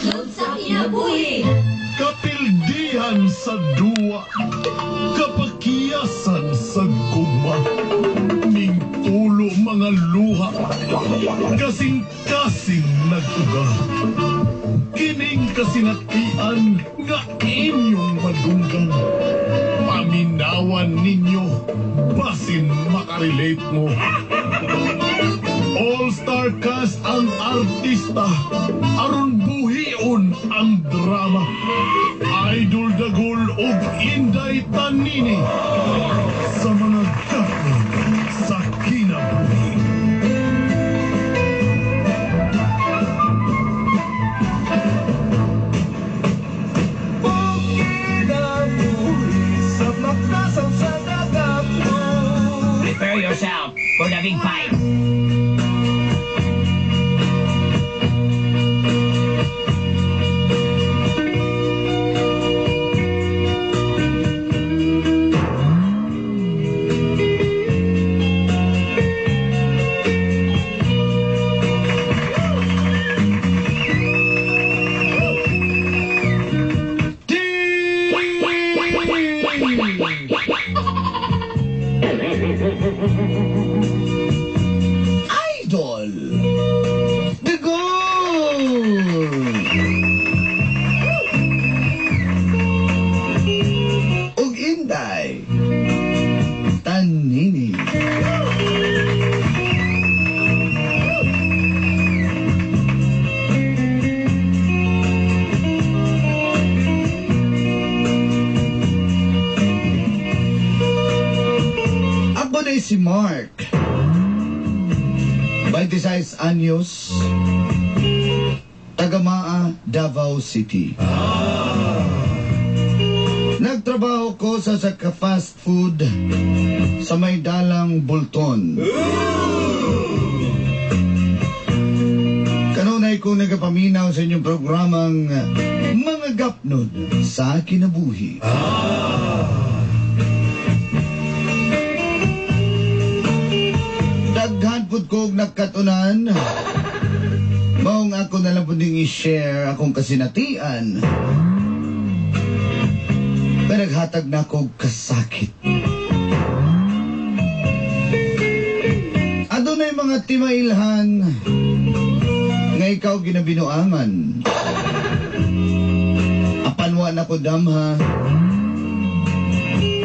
Gapnod sa Kinabuhi. Kapildihan sa duwa, kapakiyasan sa gugma, mingtulo mga luha, kasing-kasing nag-uga. Kining kasinatian nga inyong madunggan. Paminawan ninyo, basin makarelate mo. All-star cast ang artista, aron buhion ang drama. Idol Dagul ug Inday Tanini sa mga gapnod sa kinabuhi. Kinabuhi sa makasaw sa dagat mo. Prepare yourself for the big fight. Idol The Goal! Ug Inday Tanini. Ako na si Mark. 26 anyos, Tagamaa, Davao City. Nagtrabaho ko sa sa fast food sa may dalang Bulton. Kanunay ko nagapaminaw sa inyong programang Mga Gapnod sa Kinabuhi. Daghan pud kog nagkatunan. Maong ako na lang pud ning i-share akong kasinatian. Pero naghatag na akong kasakit. Adunay mga timailhan nga ikaw ginabinuangan. Apan wa na ko damha.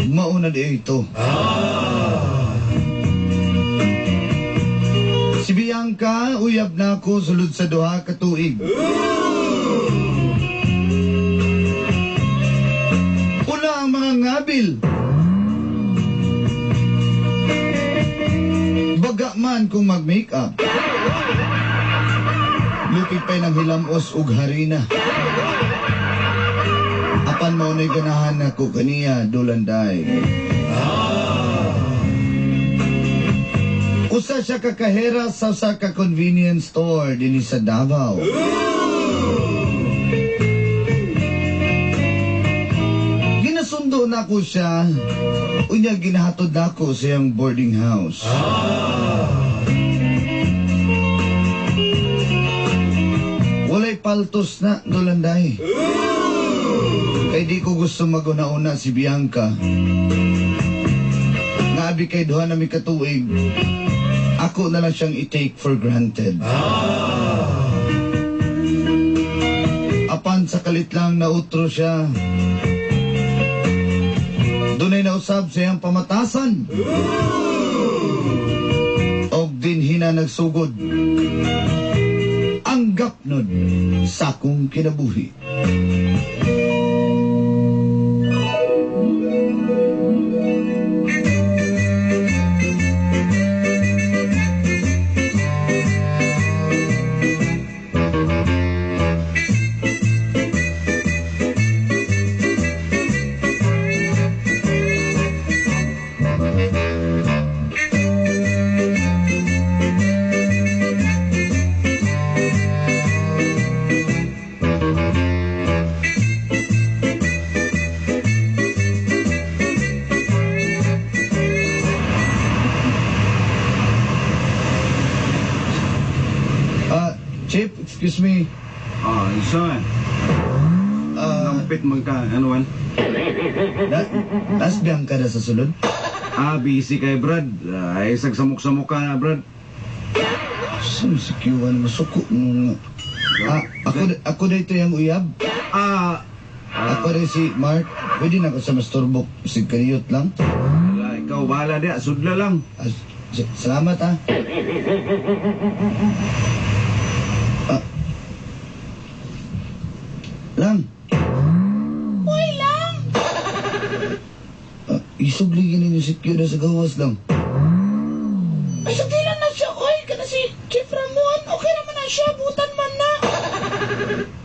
Mauna di ito. Si Bianca, uyab na ako sulod sa 2 ka tuig. Pula ang mga ngabil. Baga man kung mag-makeup. Lupit pa'y ng hilamos ug harina. Apan mao na'y ganahan ako kaniya, Dulanday. Usa siya ka kahera sa usa ka convenience store dinhi sa Davao. Ginasundo na ko siya, unya ginahatod na ko sa iyang boarding house. Walay paltos na, Dulanday. Kay di ko gusto maguna-una si Bianca. Naabi kay duha na mi katuig, ako na lang siyang i-take for granted. Apan sa kalit lang na utro siya, dunay nausab sa iyang pamatasan. Og dinhi na nagsugod ang gapnod sa akong kinabuhi. Saan? Nampit man ka, ano man? Nas Bianca na sa sulod? Ah, busy kay Brad. Ay, sagsamok-samok ka na, Brad. Saan si Q1 masuko nung... Ah, ako dito yung uyab. Ah, Ako rin si Mark. Pwede na ako sa masturbok. Si Kariyot lang. Wala, ikaw bahala diya. Sudla lang. Ah, salamat ah. Ah. Lang. Uy, lang! Ah, isog lagi ninyo si Q na sa gawas lang. Ay, sa tilan na siya, oy! Kana si Chief Ramon, okay naman na siya, butan man na!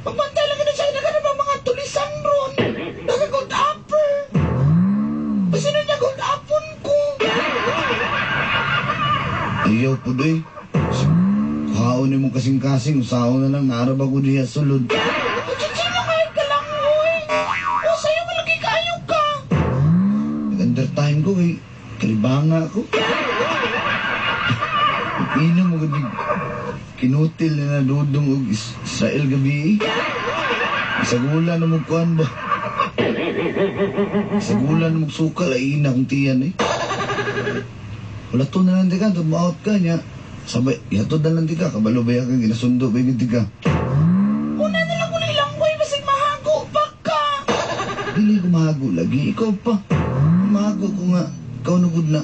Magbantay lang na siya, nagana ba mga tulisan ron? Naka-gold upper! Basino niya gold upon ko? Ayaw po doy. Kuhaon ni mong kasing-kasing, usaon na lang, naarab ako diya sulod. Chichi mo kahit ka lang, oy! O, sa'yo malagi kayo ka! Nag-undertime ko kay kalibanga ako. Inom mo gud kinutil na nadudong og Israel gabi. Isagulan na mo kuan ba? Isagulan na mo sukal ay ina kong tiyan eh. Wala to na lang di ka, tumaot ka niya. Sabay, ihatod na lang di ka, kabalo ba yan ka, ginasundo ba di ka. Una na lang uli lang, oy, basig mahago pa ka! Dili ko mahago lagi, ikaw pa. Mahago ko nga, ikaw na gud na.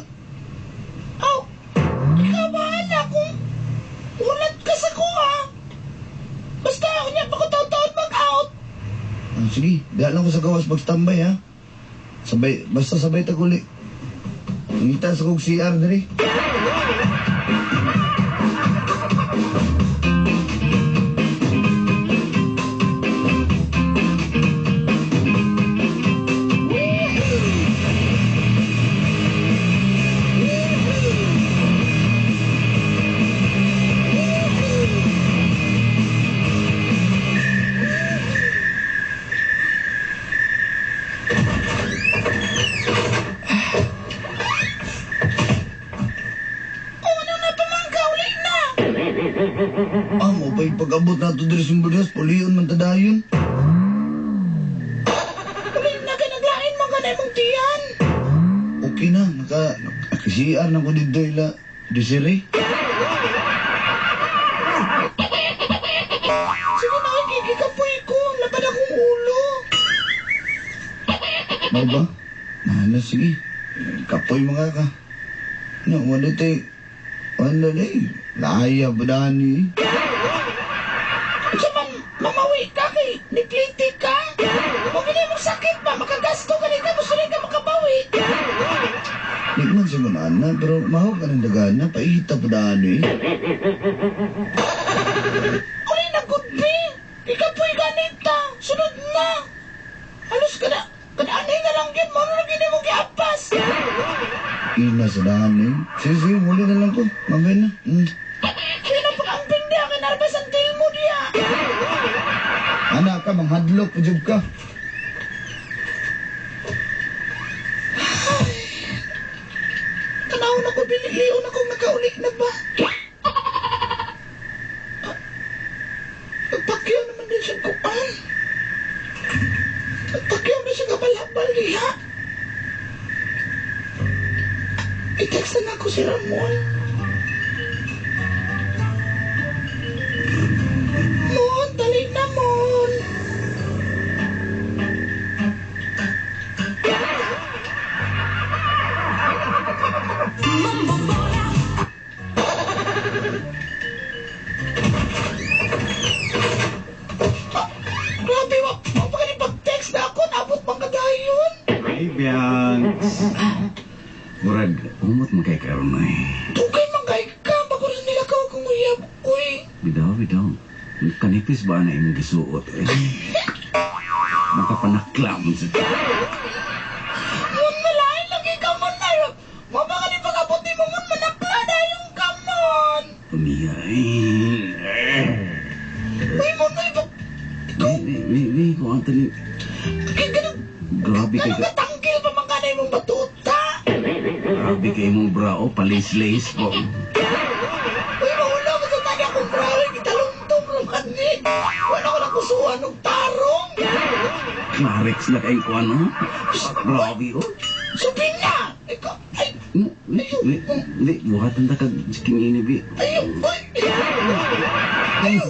Aw, ikaw bahala kung ulat ka sa kuha. Basta ako niya, pakutaw-taon mag-out. Ah, sige, diha lang ko sa gawas mag-standby ha. Sabay, basta sabay taguli. Ngita sa kog CR diri. Ah, mo pa'y pag-abot na ito diri sa Budas, pulion man tadayon. Uli na ka naglain man ka na imong tiyan. Okay na, naka-CR na ko dito ila Desiree. Sige na, ay, gigikapoy ko. Lapad akong ulo. Mau ba? Mahala, sige. Kapoy mga ka. No, wala tayo. Wala tayo. Laya, budani. Unsa man, mamawi ka kay nipliti ka. Mo gini mong sakit ba? Makagasto ka nita, gusto rin ka makabawi. Di man siya na, pero mahaw ka ng dagana, paita budani. Uli na gudbi. Ikapoy ganita. Sunod na. Halos ka na. Kanaanay na lang yun. Mano na gini mong giapas. Ina sa dani. Sige, sige, muli na lang ko. Mamaya na. Kaya na pag-amping niya, kay narbas ang til mo niya. Anak ka, manghadlok, pujub ka. Tanaw na ko, bililiw na kong nakauli na ba? Nagpakyaw naman din siya kuan. Nagpakyaw na siya kabalabal diha. I-text na ako si Ramon. Mon, dali na, Mon. Grabe, wa pa ka pag-text na ako, naabot pang kadayon. Ay, Bianx. Murag, umot mo kay karon eh. Dugay man kay ka, bago rin nila ka kung uyab, uy. Bidaw, bidaw. Kanipis ba na imong gisuot eh? Makapanakla mo sa... Mun malain lagi ka mon na. Mo ba ka ni pag-abot ni mo mon manakla na yung kamon. Umiya eh. Uy, mon, uy, ba? Ni, ko Anthony. Kay ganun, Grabe kay ganun katangkil pa man ka na imong batuta. Grabe kay imong brao, palis-lace po. Uy, maula ko sa tani akong brao, gitalungtong naman ni. Wala ko na Basuhan og tarong. Clarex na kay ko ano. Grabe oh. Subi na! Ikaw, ay, Di, buhatan ta kag siking ini bi. ayaw, ay, ayaw, ayaw,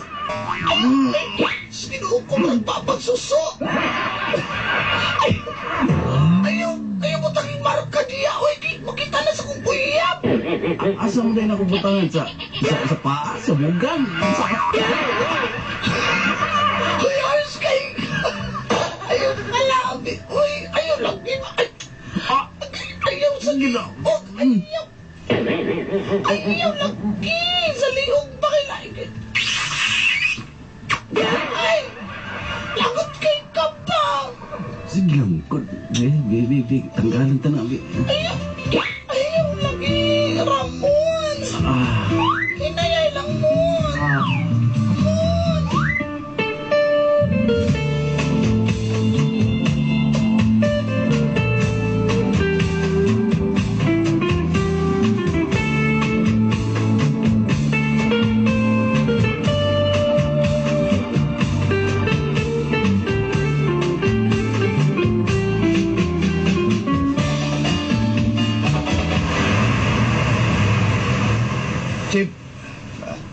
ay, Ginoo ko, nagpapagsuso. Ay, ayaw, ayaw mo tanging marka diya, oy, makita na sa kong uyab. Asa mo din ako butangan sa paa, sa bugan. Sa Uy, ayos kay. Ayaw, kalabi, uy, ayaw lagi, ay, Ah, ayaw sa Ginoo. liog, ayaw. Ayaw lagi, sa liog ba kailangan? Ay, lagot kay ka pa. Sige lang, ko. Bi, bi, bi, bi, tanggalan ta na, bi. Ayaw, ayaw lagi, Ramon. Ah, Hinayay lang mo. ah. Ramon. Chip,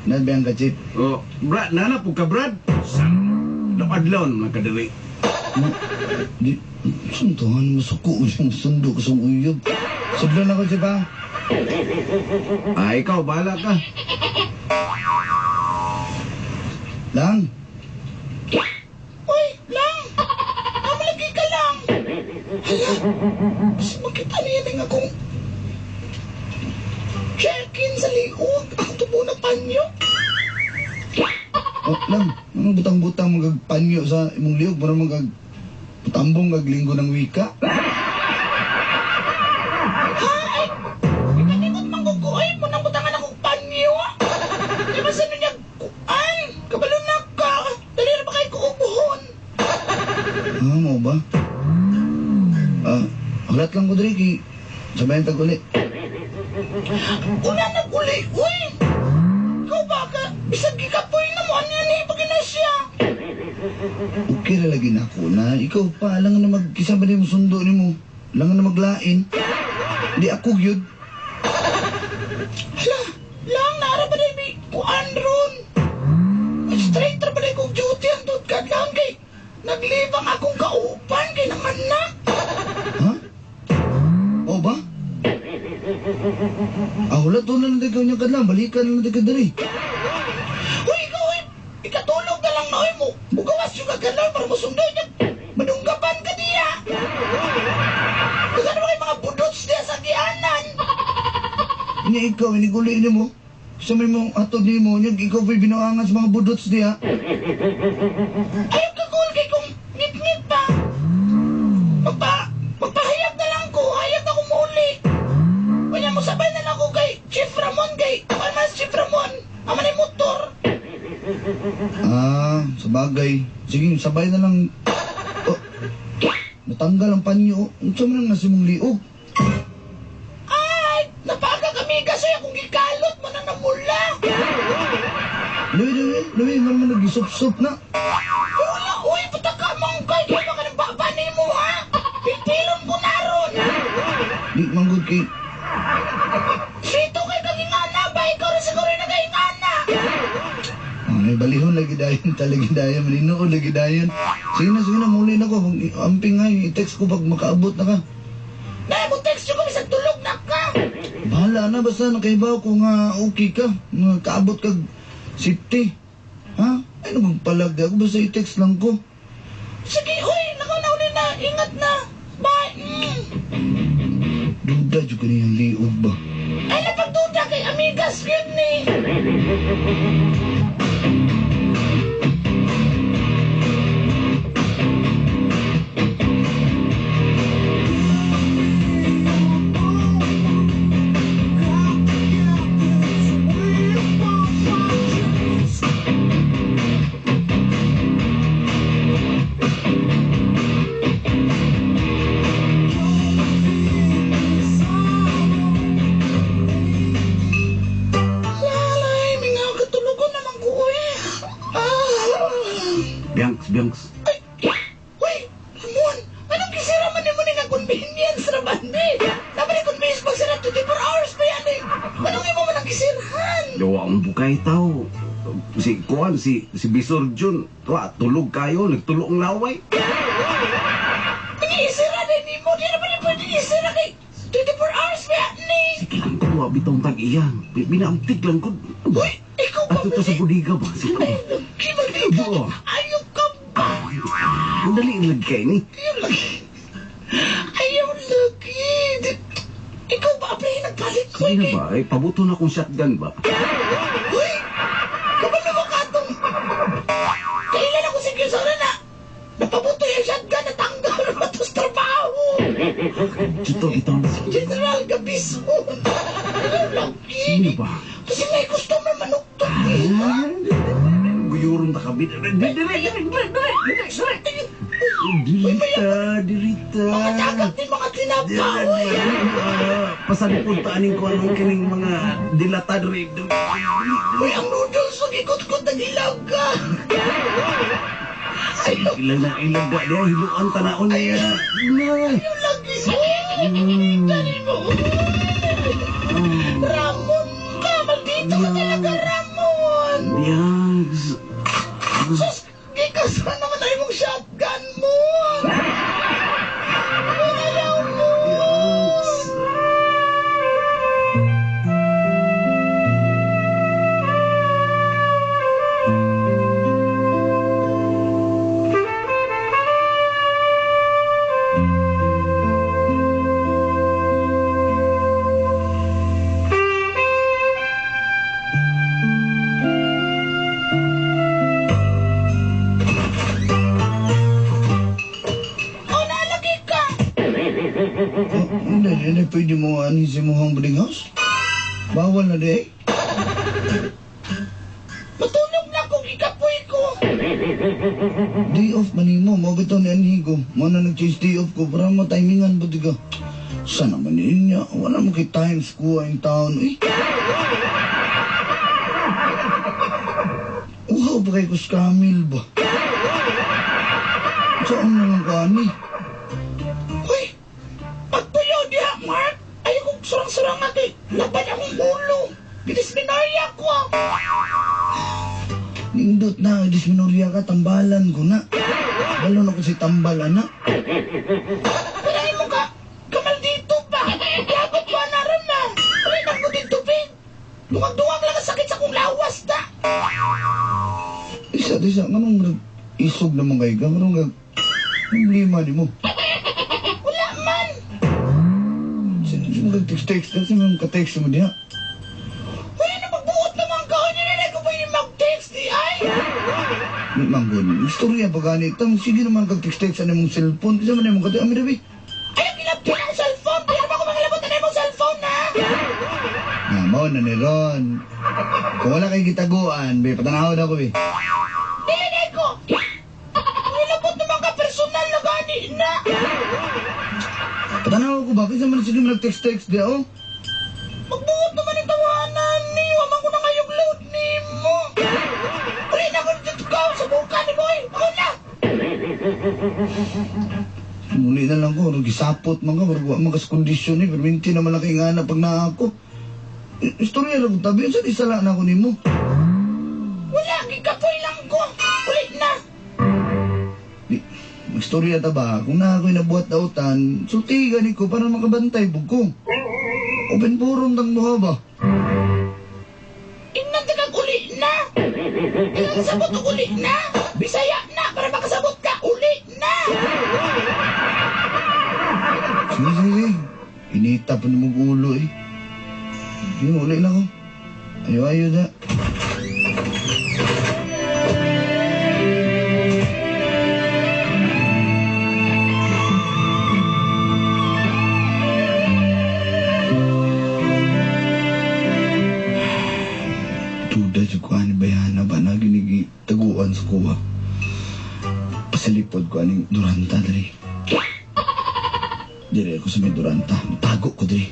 nabiyan ka, Chip. Oh, Brad, nana po ka, Brad. Adlaw naman ka diri. Di, suntuhan mo suko yung sundo ko sa uyab. Sudlan ako, Chip, ha? Ah, ikaw, bahala ka. Lang, Uy, lang. Amalagi ka lang. Hala, mas makita niya din akong check-in sa liog. Ang tubo na panyo. oh, lang, ang butang-butang magagpanyo sa imong liog para magag tambong gaglinggo ng wika. Ha, ay, ikalimot man ko ko. Ay, munang butangan akong panyo. Di ba sa niya, kuan, kabalo na ka. Dali na ba kayo kuubuhon? Ah, mo ba? Ah, hulat lang ko diri kay sabayan tag uli. Wala na uli, uy. Ikaw ba ka? Bisag gikapoy na mo, ano yan eh, pag na siya. Okay ra lagi na ako na ikaw pa lang na magkisa ba nimo sundo nimo? Lang na maglain. Di ako gyud. Hala, lang, naara ba na may kuan ron? Straight ra ba na kong duty ang tut ka lang kay naglibang akong kaupan kay nanganak. Ha? O ba? Ah, hulat doon na lang ikaw niya kadlang. Balikan na lang ka diri. Uy, ikaw, uy, ikatulog na lang na uy mo. Mugawas yung kagalaw para musundo niya. Madunggapan ka diya. Kaya ba kay mga budots diya sa gianan? Nya ikaw, iniguli nimo. Sa may mong atod nimo, nya ikaw pa'y binuangan sa mga budots diya. Ayaw ka cool kay kung ngit-ngit pa. Magpahayag na lang ko. Hayag ako muli. Kanya mo sabay na lang ko kay Chief Ramon kay. Ano man si Chief Ramon? Ama na yung motor. Ah, sa bagay. Sige, sabay na lang. Oh, natanggal ang panyo. Unsa man ang nasa mong liog? Ay, napaga kami kasi akong gikalot mo na namula. Luwi, luwi, luwi, man man nag-isup-sup na. Wala, uy, pataka mong kay. Kaya ba ka ng baba ni mo, ha? Pipilon ko na ron. Di manggod kay Dito kay kagingana ba? Ikaw rin siguro yung nagingana. Ay, balihon lagi dayon, talagi dayon, malinoo lagi dayon. Sige na, muli na ko. Amping nga, i-text ko pag makaabot na ka. Dahil mo text ko, bisag tulog na ka. Bahala na, basta nakaibaw ko nga okay ka. Nga kaabot kag safety. Ha? Ay, naman palag ako, basta i-text lang ko. Sige, uy, nakaw na uli na. Ingat na. Bye. Duda, dyan ka niyang liog ba? Ay, napagduda kay amigas yun ni. Lalay, mingaw katulugon naman ko. Bianx. Ay, uy, Ramon, anong gisira man nimo ni nga convenience ra bandi? Dapat ni convenience pag sira 24 hours pa yan eh. Anong imo man ang gisirhan? Yawa ang bukay tao. Si Kuan, si Bisor Jun. Wa, tulog kayo, nagtulo ang laway. Hindi isira din nimo, di naman ni pwede isira kay 24 hours pa yan eh. Sige lang ko, wa bitong tag-iya. Binaamtik lang ko. Uy, ikaw ba? Ato to sa budiga ba? Sige. Ay, lagi maliga. Ba? Ayaw ka ba? Ang dali lagi kay ni. Ayaw lagi. Ayaw lagi. Ikaw ba, pre, nagpalit ko Sige na eh. ba? Eh, pabuto na akong shotgun ba? Uy! Kabalo ba ka itong... Kailan ako si Kyusara na napabuto yung shotgun na tanggal na ba ito sa trabaho? Dito, bitaw. General Gabison! Ayaw lagi. Sino ba? Kasi may customer manuktok eh. Guyurong ta kami. Dire, dire, dire, dire, dire. Dirita, dirita. Mga tagak din mga tinapa, uy! Pasalipod ta aning ko anong kining mga dilata diri. Uy, ang noodles, mag-ikot-kot ng ilaw ka! Ayaw, Ilang na ilang ba do hiluan tanaon niya. Nay. ayaw lagi. Dali mo. Ramon ka, maldito ka talaga, Ramon! Bianx. Sus, gikasa naman ay mong shotgun mo! Ayaw mo! O, nalagi ka! Hindi, hindi pwede mo anin sa imuhang boarding house. Bawal na di eh. Matulog na kung ikapoy ko! Day off man nimo, mo bitaw ni anhi ko. Mo na nag-change day off ko para matimingan ba di ka. Sana man niya, wala mo kay times ko in town eh. Uhaw pa kay ko sa Camille ba? Saan naman ko ani? Uy! Pagtuyo diha, Mark! Ayaw kong surang-surang nga kay laban akong ulo! Gidisminarya ko! Nindot na, disminorya ka, tambalan ko na. Balo na ko si tambal, anak. Pero mo ka, kamaldito pa! Dapat pa na ron na! Wala nang mo din tubig! Duwag-duwag lang ang sakit sa kong lawas na! Isa, isa, nganong nag-isog naman kayo ka? Nganong nag... Problema ni mo? Wala man! Sino mo nag-text-text ka? Sino mo ka-text mo diha? Uy, ano magbuot naman ka? Hindi na ko pwede mag-text di ay! Manggon, istorya pa ganit. Tang, sige naman kag-text-text sa imong cellphone. Isa man imong kati, ami dabi. Ayaw kinabti ang cellphone! Ayaw ba ko mangalabot na imong cellphone na? Na, mao na ni Ron. Kung wala kay gitaguan, be, patanawon ako, be. Dili ko! Nilabot naman ka personal na gani na! Patanaw ko ba? Kasi man sige man nag-text-text di, oh. Magbuot naman yung tawanan ni Waman ko na ngayong load ni mo! Uli na ko dito ka sa buka ni boy! Ako na! Muli na lang ko, gisapot man ka, murag wa man kas kondisyon eh, pero minti naman lang kay nga na pag naa ako. Istorya lang tabi, sa isala na ako nimo. Wala, gikapoy lang ko! Ulit na! Di, magstorya ta ba? Kung na ako'y nabuhat na utan, sulti gani ko para makabantay bug ko. Open forum tang buha ba? Ingnan ka kag uli na! Ingnan sabot og uli na! Bisaya na para makasabot ka uli na! Sige, sige, sige. Inita pa na mong ulo eh. Sige, uli na ko. Ayo, ayo na. Duda jud ko ani bayana ba na ginigi taguan sa kuha. Pasalipod ko aning Duranta diri. Diri ako sa may Duranta. Tago ko diri.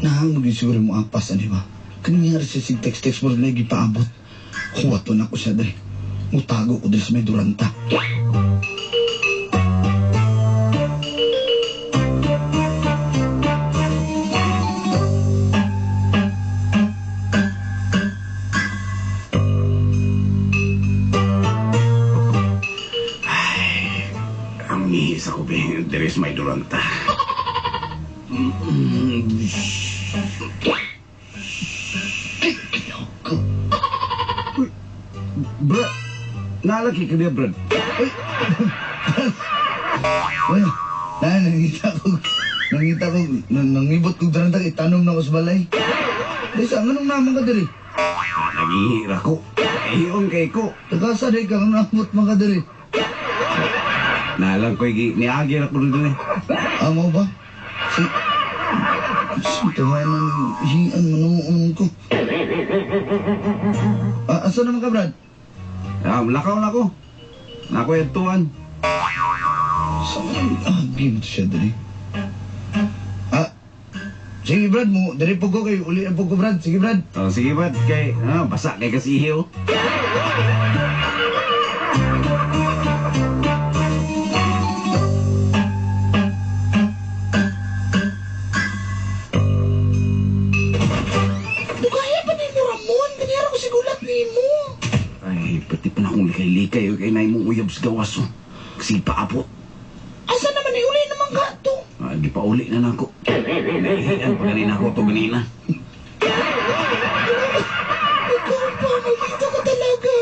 Nahang maging siguro mo apas ani ba? Kaniyari siya sig text-text mo rin gipaabot. Huwaton ako siya diri. Mutago ko diri sa may Duranta. Ang ngihi sa kubi, there is my duranta. Bro, nalaki ka niya, Brad. Uy, na, nangita ko, nangibot kong taranta, itanom na ko sa balay. Di sa, anong naman ka diri? Nangihira ko. Iyon kay ko. Taga sa di ka, anong namot man ka diri? Nalang ko, niagi ra ko dun eh. Amo ba? Si... Si tawanan, hian manuon ko. Ah, asa naman ka, Brad? Ah, lakaw na ko. Nako yung tuwan. Sa ah, game siya diri. Ah, sige Brad mo, diri po ko kay uli po ko Brad. Sige Brad. Oh, sige Brad, kay basa kay kasi ihiw. Dugaya pa ni mo, Ramon. Ganyan ko sigulat ni mo. Ay, pati pa na akong likay-likay. Kay na imong uyab sa gawas. Oh. Kasi paabot. Asa naman ni uli naman ka to? Ah, di pa uli na nako. Naihiyan pa ganina ko to ganina. Ikaw pa, maldito ka talaga.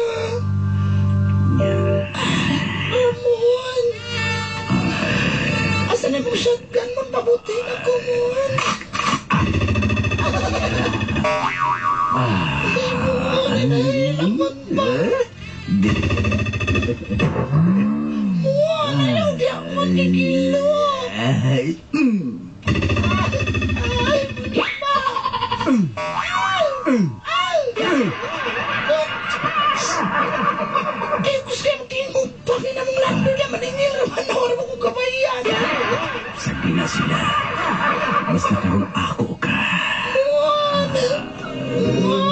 Ramon. Asa na mong shotgun mo? Pabuti na ko, Mon. Mon, inahilaman pa. Di, Mon, ayaw di ako kikilo. ay, Ay, di pa. Ay, ay. Eh, gusto kayo magtingog pa. Kaya namang landlord na maningil naman na wala mo kong kabayan. Sabi na sila. Basta karon ako ka. Mon! Mon!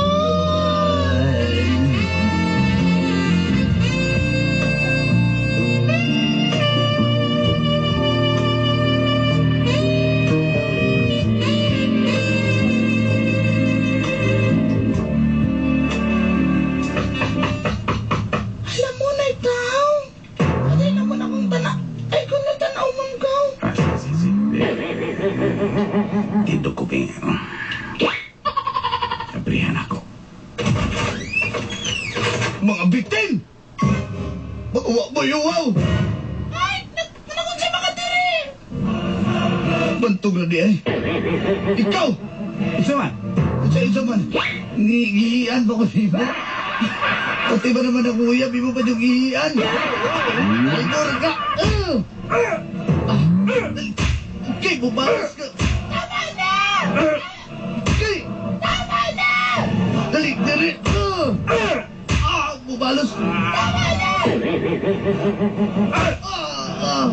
Alam mo na ikaw. Patay naman akong tana. Ay, kung natanaw man ka. Ah, sige, sige, sige. Dito ko ba? Abrihan ako. Mga bitin! Wa mo yuwaw! Ay, nanakon siya makatiri. Bantog na di ay. Ikaw! Isa man? Isa isa man. Ngihian ba ko di ba? Pati ba naman ako uyab, imo pa yung ihian? Traitor ka! Okay, bumalas ka! Tama na! Okay! Tama na! Dali, dali! Ah, bumalos! Tama na! Ah, ah.